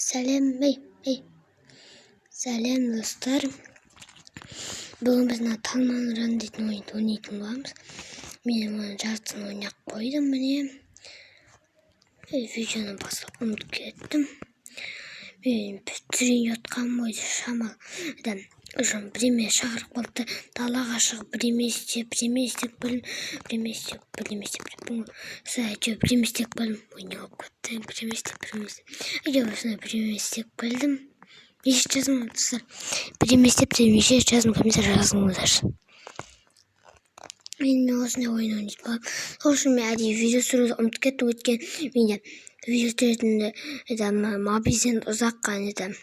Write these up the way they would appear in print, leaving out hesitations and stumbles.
Сәлем, ей, ей, сәлем, достар! Бүгін біз мына Талман Ран дейтін ойынды ойнайтын боламыз. Мен оның жартысын ойнап қойдым, міне. Видеоны бастап ұмытып кеттім. Мен түсірейін жатқан бойда шамалы уже бірдеме шақырып қалды. Далаға шығып, бірдеме істеп, бірдеме істеп білдім, бірдеме істеп, бірдеме істеп деппін ғой. Сол, әйтеуір, бірдеме істеп білдім. Ой, не болып кетті? Бірдеме істеп, бірдеме істеп, әйтеуір, осындай бірдеме істеп білдім. Неше жаздым, достар? Бірдеме істеп деп неше жаздым? Комментарий жазыңыздаршы. Енді мен осындай ойын ойнайтын боламын. Сол үшін мен әдейі видео түсіруді ұмытып кеттім, өйткені менде видео түсіретінді это мобилден ұзаққа это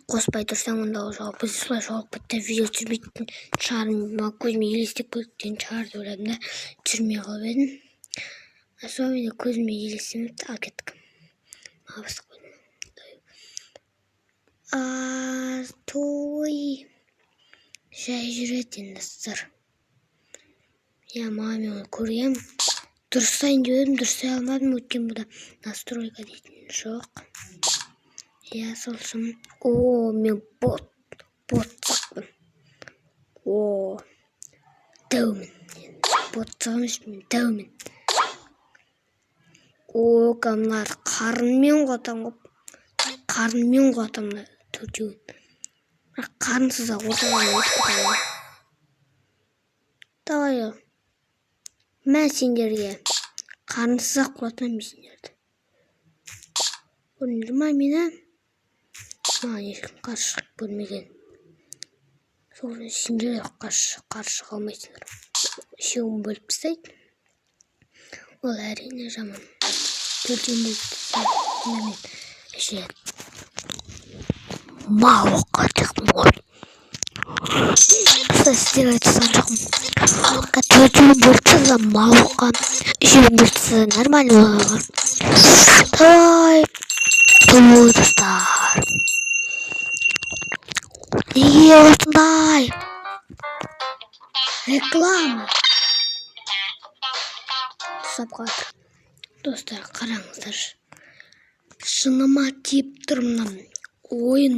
қоспай тұрсаң, онда ол жоғалып кетеді. Солай жоғалып кетті. Видео түсірмейтін шығармын, көзіме елестеп кеткен шығар деп ойладым да, түсірмей қалып едім. Сол менде көзіме елестемепті. Ал кеттік. Басып қойдым. Той жай жүреді енді, достар. Иә, маған, мен оны көргенмін, дұрыстайын деп едім, дұрыстай алмадым, өйткені бұда настройка дейтін жоқ. Иә, сол үшін. О, мен бот, ботсықпын. О, дәумін. Ботсық емеспін, мен дәумін. О, мыналар қарынмен қуатамын ғой, қарынмен қуатамын мына төртеуін. Бірақ қарынсыз ақ ортадан өтіп кетемін ғой. Давай, мә сендерге! Қарынсыз ақ құлатамын мен сендерді. Көрдіңдер ма мені? Маған ешкім қарсы шығып көрмеген. Сол үшін сендер де қарсы шыға алмайсыңдар. Үшеуін бөліп тастайды, ол әрине жаман. Төртеуін бөліп тастайды. Мен вообще мал болып қалған ғой. Сіздерге айтқан жоқпын. Төртеуін бөліп тастаса, мал болып қалған, үшеуін бөліп тастаса, нормально болады. Давай, той, достар, неге осындай реклама ұстап қалады? Достар, қараңыздаршы, шыныма тиіп тұр мына ойын.